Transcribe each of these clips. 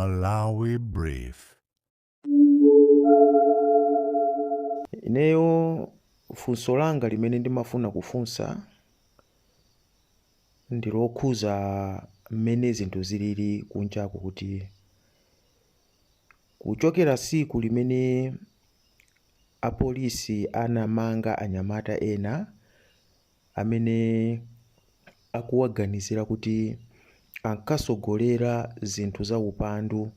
Malawi Brief. Ineyo funso langa limene ndimafuna kufunsa ndi lokhuza mmene zinthu zilili kunjaku, kuti kuchokera siku limene apolisi anamanga anyamata ena amene akuwaganizira kuti ankasogolera zinthu za upandu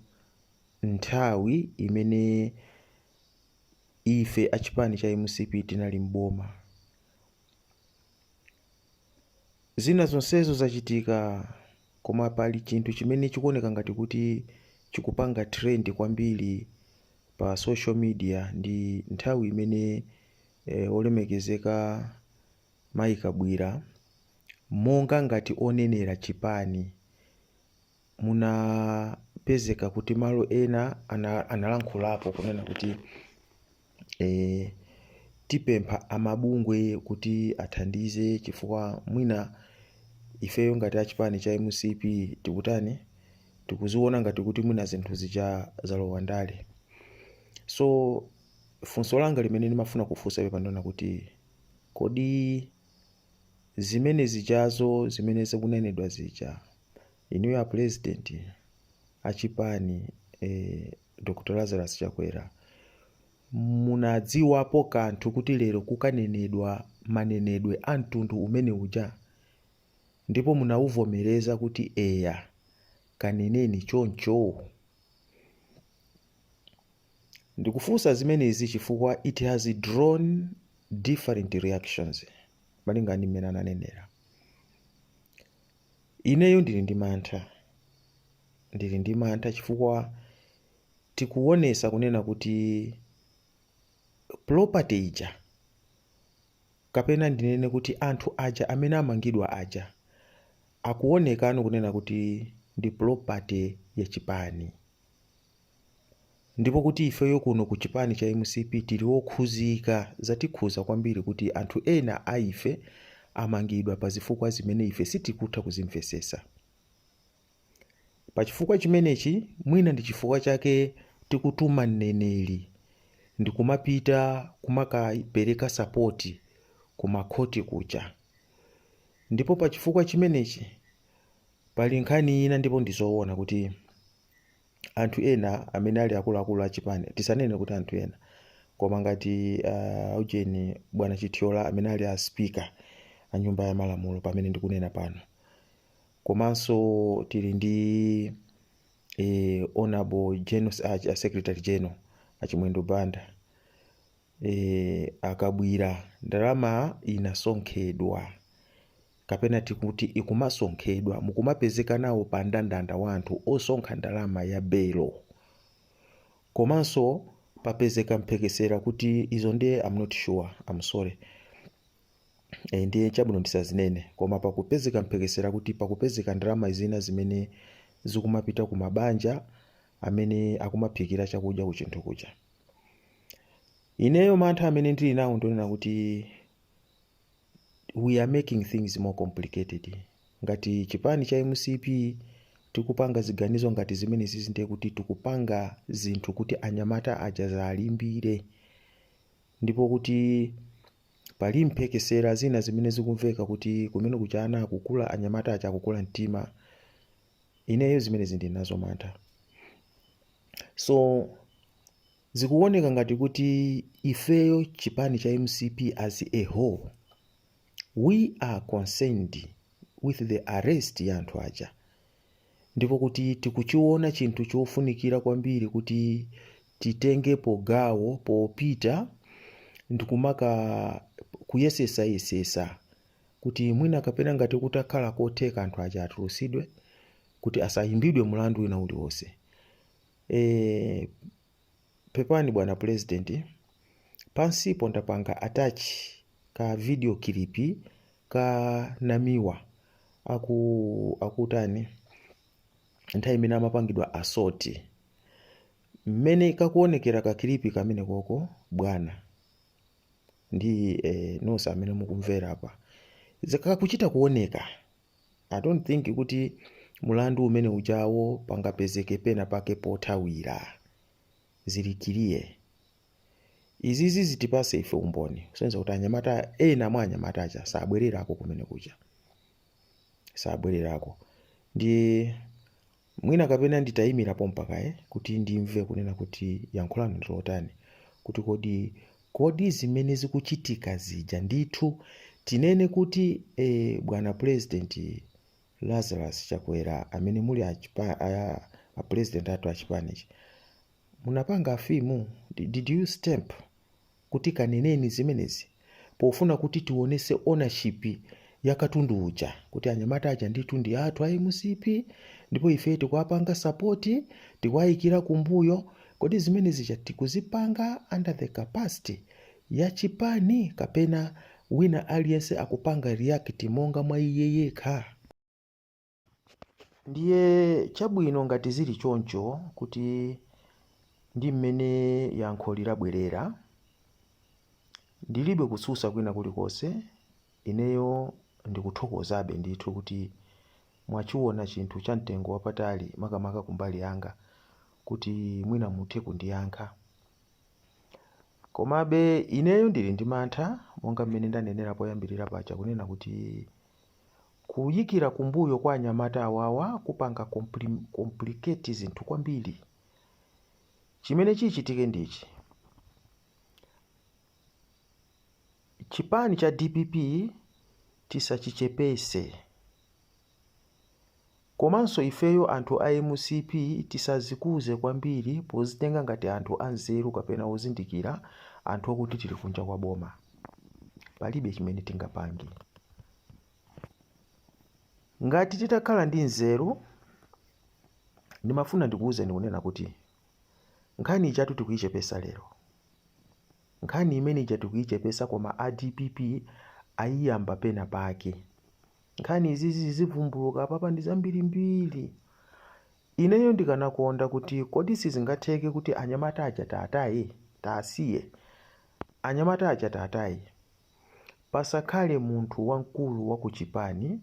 nthawi imene ife achipani cha MCP tinali mboma, zina zonsezo zachitika, koma pali chinthu chimene chikuoneka ngati kuti chikupanga trend kwambiri pa social media. Ndi nthawi imene olemekezeka Mayi Kabwira, monga ngati onenera chipani, munapezeka kuti malo ena analankhulapo kunena kuti tipempha amabungwe kuti athandize, chifukwa mwina ifeyo ngati achipani cha MCP tikutani, tikuziona ngati kuti mwina zinthu zija zalowa ndale. So funso langa limene ndimafuna kufunsa pa ndona kuti kodi zimene zijazo zimene zikunenedwa zija, inuyo a president achipani Dr Lazarus Chakwera, munadziwapo kanthu kuti lero kukanenedwa manenedwe a mtundu umene uja, ndipo munauvomereza kuti eya, kaneneni choncho? Ndikufunsa zimenezi chifukwa it has drawn different reactions malinga ndi mmene ananenera. Ineyo ndili ndi mantha, ndili ndi mantha chifukwa tikuonesa kunena kuti property ija, kapena ndinene kuti anthu aja amene amangidwa aja, akuonekano kunena kuti ndi property ya chipani, ndipo kuti ifeyo kuno ku chipani cha MCP tili okhuzika. Zatikhuza kwambiri kuti anthu ena a ife amangidwa pa zifukwa zimene ife sitikutha kuzimvesesa. Pa chifukwa chimenechi, mwina ndi chifukwa chake tikutuma mneneri ndikumapita kumakapereka support kumakhoti kuja. Ndipo pa chifukwa chimenechi pali nkhani ina, ndipo ndizoona kuti anthu ena amene ali akuluakulu achipani, tisanene kuti anthu ena, koma ngati ujeni bwana Chithyola amene ali a speaker a Nyumba ya Malamulo pamene ndikunena pano, komanso tili ndi honorable general, secretary general Achimwendo Banda, akabwira ndalama inasonkhedwa, kapena tikuti ikumasonkhedwa, mukumapezeka nawo pa ndandanda wa anthu osonkha ndalama ya belo. Komanso papezeka mphekesera kuti izo ndiye, I'm not sure, I'm sorry, ndiye chabwino ndisazinene, koma pakupezeka mphekesera kuti pakupezeka ndalama zina zimene zikumapita ku mabanja amene akumaphikira chakudya ku chinthu kuja. Ineyo mantha amene ndili nawo ndionena kuti we are making things more complicated. Ngati chipani cha MCP tikupanga ziganizo ngati zimene zizi, ndiye kuti tikupanga zinthu kuti anyamata aja zalimbire, ndipo kuti pali mphekesera zina zimene zikumveka kuti kumene kucha ana akukula, anyamata aja akukula mtima. Ineyo zimene zindili nazo mantha. So zikuoneka ngati kuti ifeyo chipani cha MCP as a whole, we are concerned with the arrest ya anthu aja, ndipo kuti tikuchiona chinthu chofunikira kwambiri kuti titengepo gawo popita ndikumaka kuyesesayesesa kuti mwina kapena ngati kutakhala kotheka anthu aja atulusidwe kuti asayimbidwe mulandu wina uliwonse. Pepani bwana president, pansipo ndapanga attach ka video clip ka Namiwa akutani nthawi imene amapangidwa assault. Mmene kakuonekera ka clip kamene koko, bwana, ndi nonse amene mukumvera apa, zikakuchita kuoneka. I don't think kuti Mulandu umene ujawo pangapezeke pena pake pothawira. Zilikiriye izizi zitipase ife umboni kusonyeza kuti anyamata ena mwa anyamata aja sabwererako kumene kuja, sabwererako. Ndi mwina kapena nditayimira pompakaye kuti ndimve kunena kuti yankho lanu ndilotani, kuti kodi zimene zikuchitika zija ndithu tinene kuti bwana President Lazarus Chakwera, amene muli a president athu achipanichi, munapanga affirm, did you stamp kuti kaneneni zimenezi pofuna kuti tionese ownership ya katundu uja, kuti anyamata aja ndithu ndi athu a MCP ndipo ife tikuwapanga support, tikuwayikira kumbuyo? Kodi zimene zija tikuzipanga under the capacity ya chipani, kapena wina aliyense akupanga react monga mwa iye yekha? Ndiye chabwino, ngati zili choncho kuti ndi mmene yankho lilabwerera, ndilibe kutsutsa kwina kulikonse. Ineyo ndikuthokozabe ndithu kuti mwachiona chinthu cha mtengo wapatali, makamaka kumbali yanga, kuti mwina muthe kundiyankha. Komabe ineyo ndili ndi mantha, monga mmene ndanenera poyambirira paja, kunena kuti kuyikira kumbuyo kwa anyamata awawa kupanga complicate zinthu kwambiri. Chimene chichitike ndichi: chipani cha DPP tisachichepese, komanso ifeyo anthu a MCP tisazikuze kwambiri pozitenga ngati anthu anzeru kapena ozindikira, anthu okuti tili kunja kwa boma. Palibe chimene tingapange. Ngati titakhala ndi nzeru, ndimafuna ndikuwuzeni kunena kuti nkhani ijatu tikuyichepesa lero, nkhani imene ija tikuyichepesa, koma a DPP ayiyamba pena pake. Nkhani izizi zivumbuluka papa ndi zambirimbiri. Ineyo ndikanakonda kuti kodi sizingatheke kuti anyamata aja taataye, taasiye anyamata aja, taataye, pasakhale munthu wamkulu wa kuchipani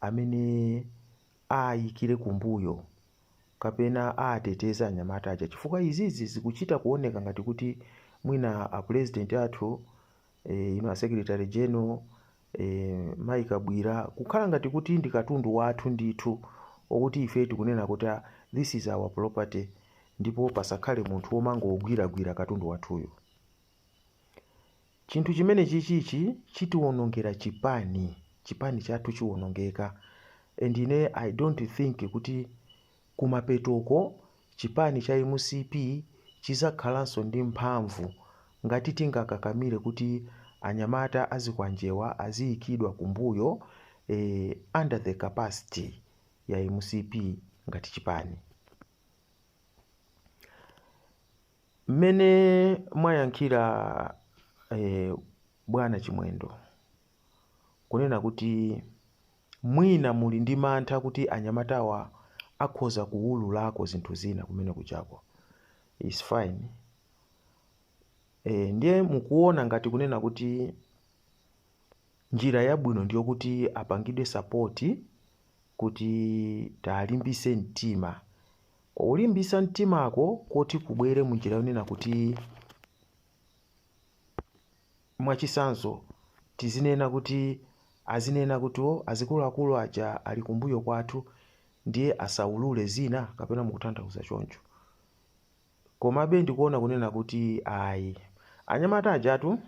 amene ayikire kumbuyo kapena ateteze anyamata aja, chifukwa izizi zikuchita kuoneka ngati kuti mwina a president athu, ino a secretary general, Mayi Kabwira, kukhala ngati kuti ndi katundu wathu ndithu, okuti ife tikunena kuti, "Ah, this is our property," ndipo pasakhale munthu womangogwiragwira katundu wathuyo. Chinthu chimene chichichi chitiwonongera chipani, chipani chathu chiwonongeka. And ine I don't think kuti kumapetoko chipani cha MCP chizakhalanso ndi mphamvu ngati tingakakamire kuti anyamata azikwanjewa aziyikidwa kumbuyo under the capacity ya MCP ngati chipani. Mmene mwayankhira, bwana Chimwendo, kunena kuti mwina muli ndi mantha kuti anyamatawa akhoza kuwululako zinthu zina kumene kuchako, is fine. Ndiye mukuona ngati kunena kuti njira yabwino ndiyo kuti apangidwe support, kuti talimbise mtima, kulimbisa mtimako koti kubwere munjira yonena kuti, mwachisanzo, tizinena kuti azinena kuti o azikuluakulu aja ali kumbuyo kwathu, ndiye asaulule zina, kapena mukutanthauza choncho? Komabe ndikuona kunena kuti ayi, anyamata ajatu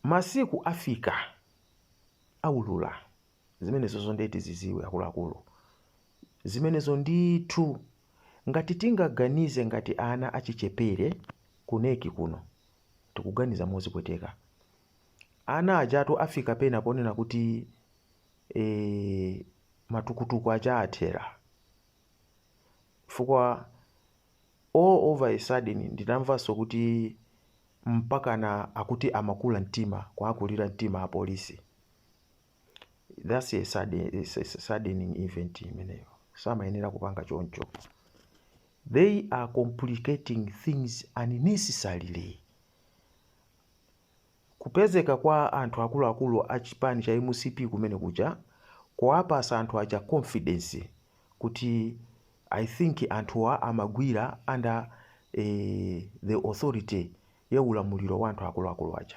masiku afika aulula zimenezo. Ndeti ziziwe akuluakulu zimenezo ndithu. Ngati tingaganize ngati ana achichepere kuneki kuno, tikuganiza mozipweteka. Ana ajatu afika pena ponena kuti matukutuku aja athera, chifukwa all over a sudden ndinamvanso kuti mpakana akuti amakula mtima, kuakulira mtima apolisi. That's a saddening event imeneyo. Samayenera kupanga choncho. They are complicating things unnecessarily. Kupezeka kwa anthu akuluakulu a chipani cha MCP kumene kuja Kuwapasa anthu aja confidence kuti I think anthuwa amagwira under the authority ya ulamuliro wa anthu akuluakulu aja.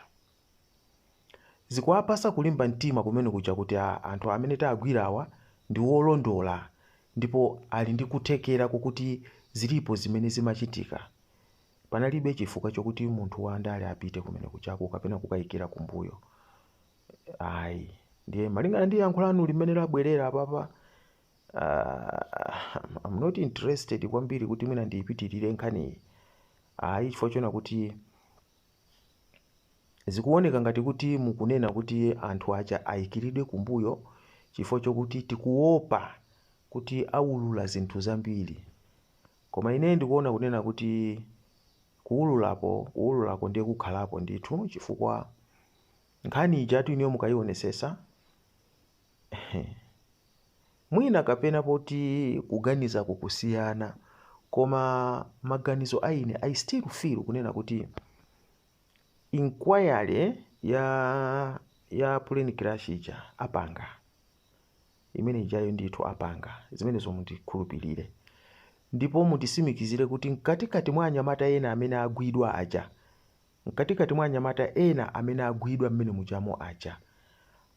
Zikuwapasa kulimba mtima kumene kuja kuti anthu amene tagwirawa ndi wolondola ndipo ali ndi kuthekera kokuti zilipo zimene zimachitika. Panalibe chifukwa chokuti munthu wandale apite kumene kuchako kapena kukayikira kumbuyo, ayi. Ndiye malingana ndi yankho lanu limene labwerera apapa, I'm not interested kwambiri kuti mwina ndiyipitirire nkhaniyi, ayi, chifukwa chona kuti zikuoneka ngati kuti mukunena kuti anthu aja ayikiridwe kumbuyo chifukwa chokuti tikuopa kuti awulula zinthu zambiri. Koma ine ndikuona kunena kuti kuwululapo, kuwululako ndiye kukhalapo ndithu, chifukwa nkhani ijatu ineyo mukayionesesa, mwina kapena poti kuganiza kukusiyana, koma maganizo aine, I still feel kunena kuti inquiry ya plane crash ija apanga, imene ijayo ndithu apanga. Zimenezo mundikhulupirire ndipo mutisimikizire kuti mkatikati mwa anyamata ena amene agwidwa aja, mkatikati mwa anyamata ena amene agwidwa mmene mujamo aja,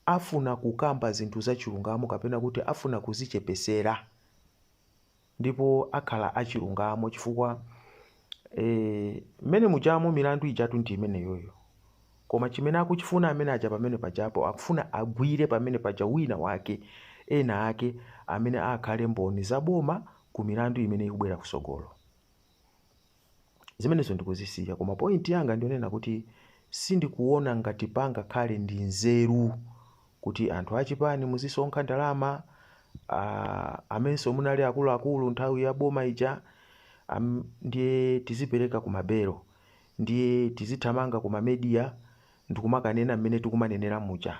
afuna kukamba zinthu zachilungamo kapena kuti afuna kuzichepesera ndipo akhala achilungamo, chifukwa mmene mujamo milandu ijatu ndi imeneyoyo. Koma chimene akuchifuna amene aja pamene pajapo, akufuna agwire pamene paja wina wake, ena ake amene akhale mboni zaboma ku milandu imene ikubwera kusogolo. Zimenezo ndikuzisiya, koma point yanga ndionena kuti sindikuona ngati pangakhale ndi nzeru kuti anthu achipani muzisonkha ndalama, amenenso munali akuluakulu nthawi ya boma ija, ndiye tizipereka kumabelo, ndiye tizithamanga kuma media ndikumakanena mmene tikumanenera muja.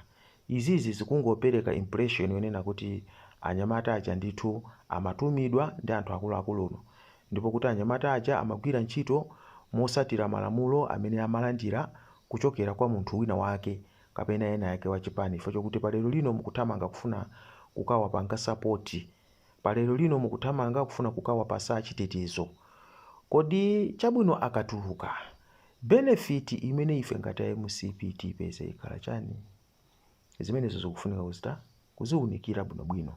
Izizi zikungopereka impression yonena kuti anyamata aja ndithu amatumidwa ndi anthu akuluakuluno, ndipo kuti anyamata aja amagwira ntchito mosatira malamulo amene amalandira kuchokera kwa munthu wina wake kapena ena yake wachipani, chifukwa chokuti palero lino mukuthamanga kufuna kukawapanga support, palero lino mukuthamanga kufuna kukawapasa chitetezo. Kodi chabwino, akatuluka, benefit imene ife ngati MCP tipeze ikhala chani? Zimenezo zikufunika kuzita kuziwunikira bwinobwino.